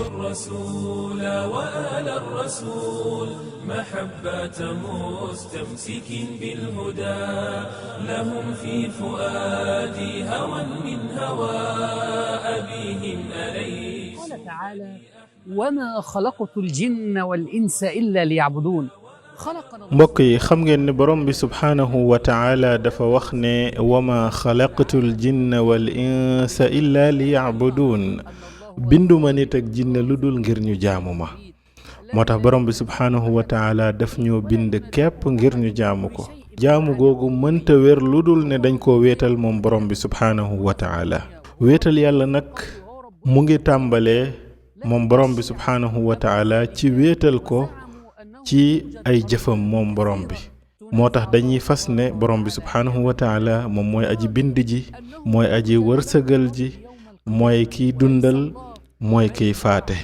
الرسول وآل الرسول محبة مستمسك بالهدى لهم في فؤادي هوى من هوى أبيهم أليس. قال تعالى: وما خلقت الجن والإنس إلا ليعبدون. mbokk yi xam ngeen ne borom bi subhaanahu wa taala dafa wax ne wama xalaqtul jinna wal insa illa liya'budun, binduma nit ak jinne lu dul ngir ñu jaamu ma. moo tax borom bi subhaanahu wa taala daf ñoo bind képp ngir ñu jaamu ko. jaamu googu mënta wér lu dul ne dañ koo wéetal moom borom bi subhaanahu wa taala. wéetal yàlla nag mu ngi tàmbalee moom borom bi subhaanahu wa taala ci wéetal ko ci ay jëfam moom borom bi. moo tax dañuy fas ne borom bi subhaanahu wa taala moom mooy aji bind ji, mooy aji wërsëgal ji, mooy kiy dundal, mooy kiy faate,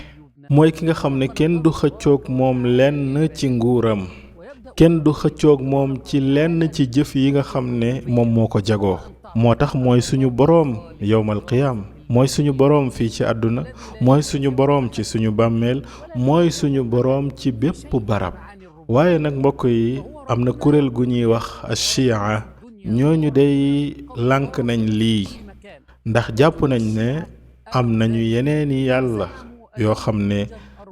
mooy ki nga xam ne kenn du xëccoog moom lenn ci nguuram, kenn du xëccoog moom ci lenn ci jëf yi nga xam ne moom moo ko jagoo. moo tax mooy suñu boroom yowmal qiyaam, mooy suñu boroom fii ci àdduna, mooy suñu boroom ci suñu bàmmeel, mooy suñu boroom ci bépp barab. waaye nag mbokk yi, am na kuréel gu ñuy wax ashia, ñooñu day lànk nañ lii ndax jàpp nañ ne am nañu yeneeni yàlla yoo xam ne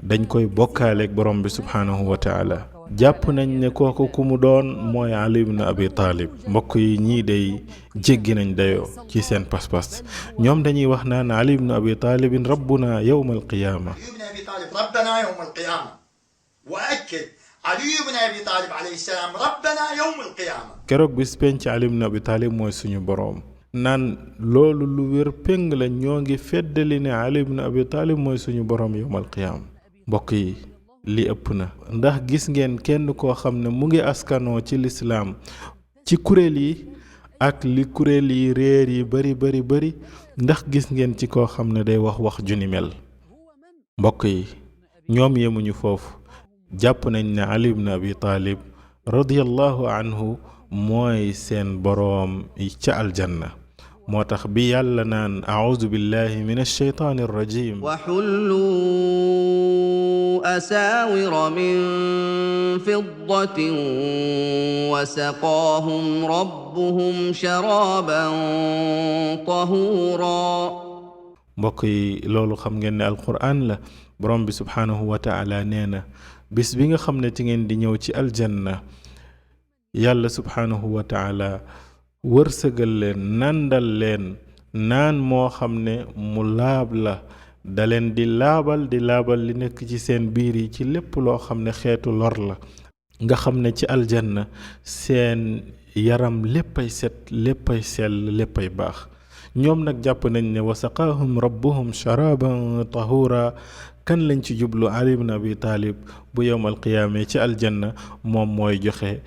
dañ koy bokkaaleeg borom bi subhaanahu wa taala. jàpp nañ ne kooku ku mu doon mooy Ali ibn Abi Talib. mbokk yi ñii day jéggi nañ dayoo ci seen pas-pas. ñoom dañuy wax naan Ali ibn Abi Talib rabbuna yawm al-qiyaama. Ali ibn Abi Talib rabbana yawm al-qiyaama wa akkad Ali ibn Abi Talib alayhi salaam rabbana yawm al-qiyaama. keroog bis penc Ali ibn Abi Talib mooy suñu boroom. naan loolu lu wér péng la, ñoo ngi feddali ne Ali ibn Abi Talib mooy suñu boroom yawmal qiyaama. mbokk yi li ëpp na, ndax gis ngeen kenn koo xam ne mu ngi askanoo ci lislaam ci kuréel yi ak li kuréel yi réer yi bari ndax gis ngeen ci koo xam ne day wax ju ni mel. mbokk yi ñoom yemuñu foofu, jàpp nañ ne Ali ibn Abi Talib radiyallahu anhu mooy seen boroom ca aljanna. moo tax bi yàlla naan a'uudu billahi min ash-shaytaani ar-rajiim wa hullu asaawira min fiddatin wa saqaahum rabbuhum sharaaban tahuuraa. mbokk yi loolu xam ngeen ne alquraan la. borom bi subhaanahu wa taala nee na bis bi nga xam ne ci ngeen di ñëw ci aljanna, yàlla subhaanahu wa taala wërsëgal leen, nandal leen naan moo xam ne mu laab la, da leen di laabal li nekk ci seen biir yi ci lépp loo xam ne xeetu lor la. nga xam ne ci aljanna seen yaram léppay set, léppay sell, léppay baax. ñoom nag jàpp nañ ne wa saqaahum rabbuhum sharaban tahura. kan lañ ci jublu? Ali ibn Abi Talib bu yowmal qiyaama ci aljanna moom mooy joxe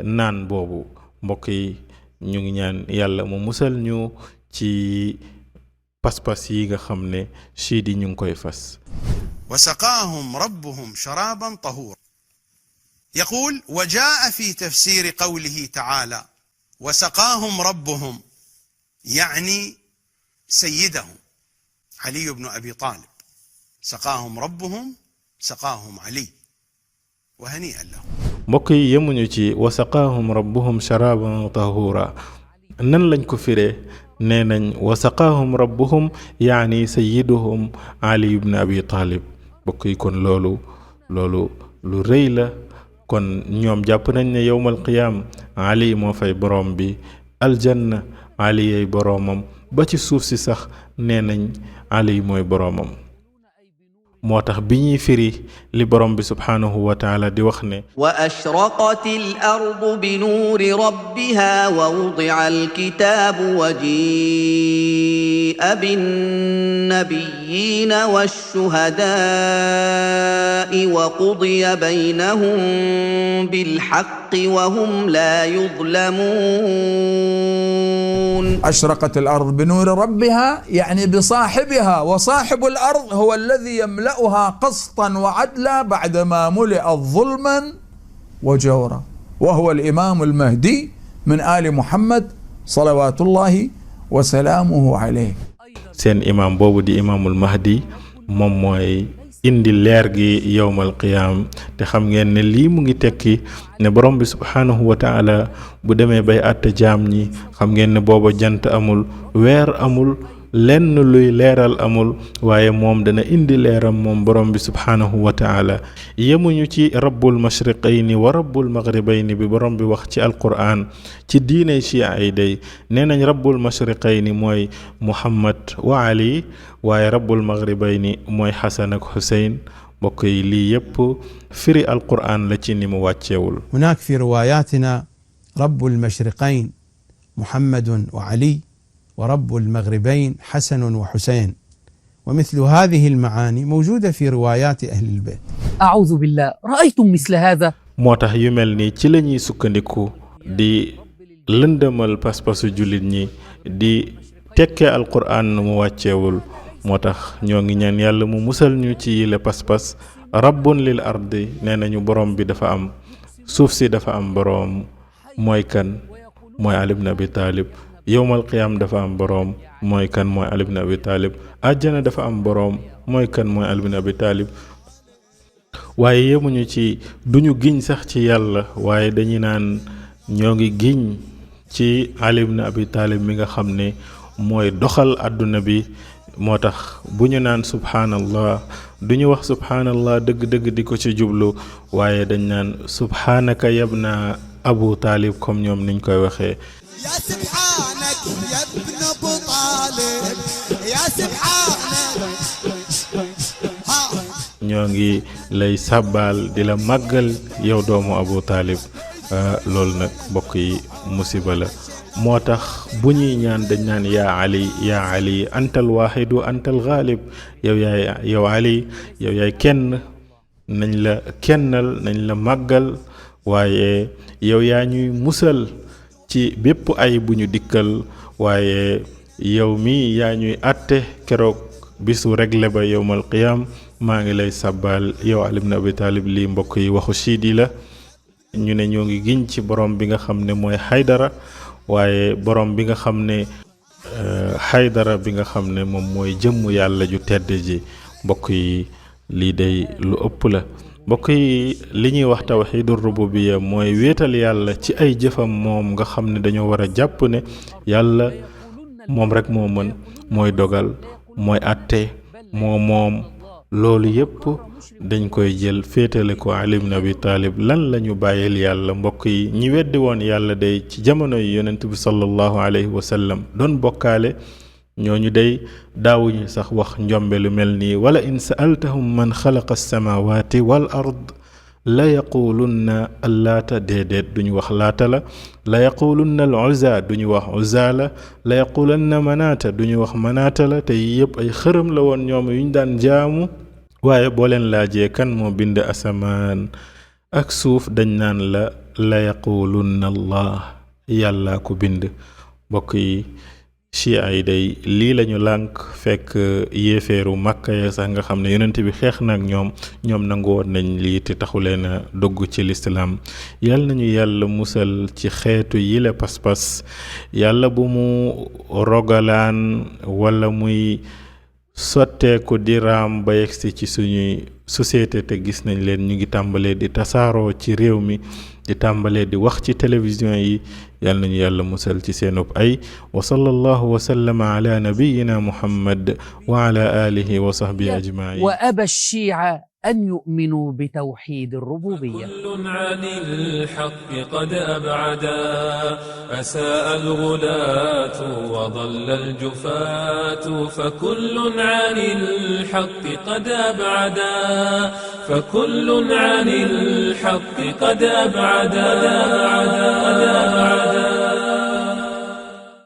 naan boobu. mbokk yi ñu ngi ñaan yàlla mu musal ñu ci pas-pas yi nga xam ne siidi ñu ngi koy fas. wa saqaahum rabbuhum sharaban tahura. yaqul wa jaa fi tafsir qawlihi ta'ala wa saqaahum rabbuhum يعني سيدهم علي بن أبي طالب. سقاهم ربهم سقاهم علي وهنيئا لهم. mbokk yi yemuñu ci wa saqaahum rabbuhum sharaban tahura. nan lañ ko firee? nee nañ wa saqaahum rabbuhum yaani sayyiduhum Ali ibn Abi Talib. mbokk yi kon loolu lu rëy la. kon ñoom jàpp nañ ne yowmal qiyaam Ali moo fay borom bi, aljanna Ali yay boroomam, ba ci suuf si sax nee nañ Ali mooy boroomam. moo tax bi ñuy firi li borom bi subhaanahu wa taala di wax ne wa ashraqatil ardu bi nuuri rabbiha wa wudi'a alkitaabu wa ji'a bin nabiyyiina wash-shuhadaa'i wa qudiya baynahum bil haqqi wa hum laa yuzlamuun. أشرقت الأرض بنور ربها يعني بصاحبها، وصاحب الأرض هو الذي يملأها قسطا وعدلا بعدما ملئت ظلما وجورا، وهو الإمام المهدي من آل محمد صلوات الله وسلامه عليه. seen imam boobu di imaamul mahdi moom mooy indi leer gi yowmal qiyaam te xam ngeen ne lii mu ngi tekki ne borom bi subhaanahu wa taala bu demee bay àtte jaam ñi xam ngeen ne booba jant amul weer amul lenn luy leeral amul waaye moom dana indi leeram moom borom bi subhaanahu wa taala yemuñu ci rabbul mashriqayni wa rabbul maghribayni bi borom bi wax ci alquran ci diine chia ay day nee nañ rabbul mashriqayni mooy muhammad wa ali waaye rabbul maghribayni mooy xasan ak xuseyn mbokk yi lii yépp firi alquran la ci ni mu wàcceewul. هناك في رواياتنا رب المشرقين محمد وعلي ورب المغربين حسن وحسين ومثل هذه المعاني موجودة في روايات أهل البيت. أعوذ بالله، رأيتم مثل هذا؟ moo tax yu mel nii ci la ñuy sukkandiku di lëndëmal pas-pasu jullit ñi di tekkee alquran mu wàcceewul. moo tax ñoo ngi ñaan yàlla mu musal ñu ci yile pas-pas. rabbun lil ardi nee nañu borom bi dafa am, suuf si dafa am borom. mooy kan? mooy Ali ibn Abi Talib. yowmal qiyaam dafa am boroom, mooy kan? mooy Ali ibn Abi Talib. àjjana dafa am boroom, mooy kan? mooy Ali ibn Abi Talib. waaye yemuñu ci duñu giñ sax ci yàlla waaye dañuy naan ñoo ngi giñ ci Ali ibn Abi Talib mi nga xam ne mooy doxal àdduna bi. moo tax bu ñu naan subhaanallah duñu wax subhaanallah dëgg-dëgg di ko ci jublu waaye dañ naan subhaanaka yabna Abu Talib comme ñoom niñ koy waxee. يا سبحانك يا ابن ابو طالب يا سبحانك ñoo ngi lay sàbbaal di la màggal yow doomu Abu Talib. loolu nag mbokk yi musiba la. moo tax bu ñuy ñaan dañ naan yaa Ali antal waaxidu antal gaalib. yow Ali yow yaay kenn, nañ la kennal, nañ la màggal, waaye yow yaa ñuy musal ci bépp ay bu ñu dikkal, waaye yow mi yaa ñuy àtte keroog bisu regle ba yowmal qiyaam. maa ngi lay sàbbaal yow Ali ibn Abi Talib. lii mbokk yi waxu siidi la. ñu ne ñoo ngi giñ ci borom bi nga xam ne mooy Haydara, waaye borom bi nga xam ne Haydara bi nga xam ne moom mooy jëmm yàlla ju tedd ji. mbokk yi lii day lu ëpp la. mbokk yi li ñuy wax tawxiidur rububiyya mooy wéetal yàlla ci ay jëfam moom nga xam ne dañoo war a jàpp ne yàlla moom rek moo mën, mooy dogal, mooy àtte, moom loolu yépp dañ koy jël féetale ko Ali ibn Abi Talib. lan la ñu bàyyil yàlla? mbokk yi ñi weddi woon yàlla day ci jamono yi yonent bi sallallahu alayhi wa sallam doon bokkaale, ñooñu day daawuñu sax wax njombe lu mel nii. wala in sa'altahum man xalaqa as-samawati wal ard la yaqulunna allaata, déedéet duñu wax laata la. la yaqulunna al uzza, duñu wax uzza la. la yaqulanna manaata, duñu wax manaata la. te yëpp ay xërëm la woon ñoom yuñ daan jaamu. waaye boo leen laajee kan moo bind asamaan ak suuf dañ naan la yaqulunna allah, yàlla ko bind. mbokk yi chia yi day lii lañu lànk, fekk yéeféeru Makka ya sax nga xam ne yonent bi xeex na ak ñoom nangu woon nañ lii te taxu leen a dugg ci lislaam. yàlla nañu yàlla musal ci xeetu yile pas-pas. yàlla bu mu rogalaan wala muy sotteeku di raam ba yegsi ci suñuy société te gis nañ leen ñu ngi tàmbalee di tasaaroo ci réew mi, di tàmbalee di wax ci télévision yi. yàlla nañu yàlla musal ci seenub ay. wa sallallahu wa sallama ala nabiyyina muhammad wa ala alihi wa sahbihi ajmain. wa aba ash-shi'a أن يؤمنوا بتوحيد الربوبية. كل عن الحق قد أبعدا، أساء الغلاة وضل الجفاة، فكل عن الحق قد أبعدا، فكل عن الحق قد أبعدا.